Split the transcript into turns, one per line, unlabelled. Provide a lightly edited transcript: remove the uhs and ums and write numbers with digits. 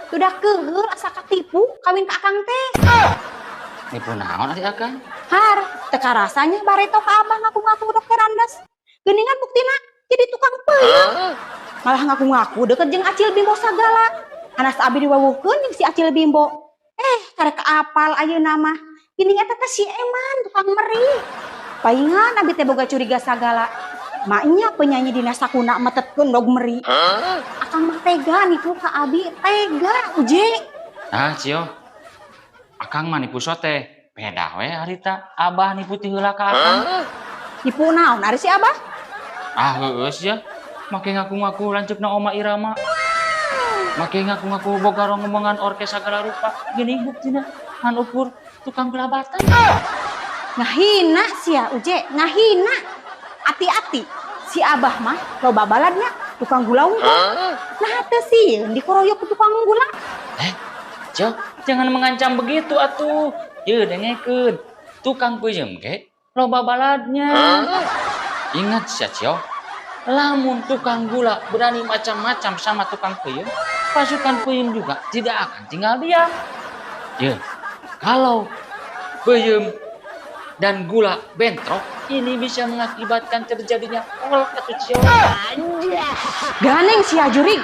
Udah keuheul asa katipu kawin ka akang teh.
Nipu naon ari akang?
Har, teu karasanya bareto ka abah ngaku-ngaku dokter Andes. Geuningan buktina jadi tukang peuyeum. Malah ngaku-ngaku deket jeung Acil Bimbo sagala. Hanas abi diwawuhkeun jeung si Acil Bimbo. Eh, karek apal ayeuna mah. Geuning eta teh si Eman tukang meri. Paingan abi teh boga curiga sagala. Maknya penyanyi dina sakuna metetkeun dog meri. Akang mah tega nipu ka abi, tega Uje.
Ah, Cio. Akang mah nipu sote. Beda we harita abah nipu ti heula ka akang.
Nipu naon ari si abah?
Ah, heueus ya. Make ngaku-ngaku lanceukna Oma Irama. Make ngaku-ngaku boga rombongan orkes sagala rupa. Geuning buktina ngan ukur tukang gelabatan.
Ngahina sia Uje, ngahina. Hati-hati, si abah mah loba baladnya tukang gula unggul. Nah, teu sieun dikeroyok ku tukang gula.
Eh, Cio, jangan mengancam begitu atuh. Ye, dengekeun. Tukang peuyeum ge loba baladnya. Ingat sia, Cio. Lamun tukang gula berani macam-macam sama tukang peuyeum, pasukan peuyeum juga tidak akan tinggal diam. Ye, kalau peuyeum dan gula bentrok, ini bisa mengakibatkan terjadinya kolak atuh, Cio.
Gandeng sia jurig.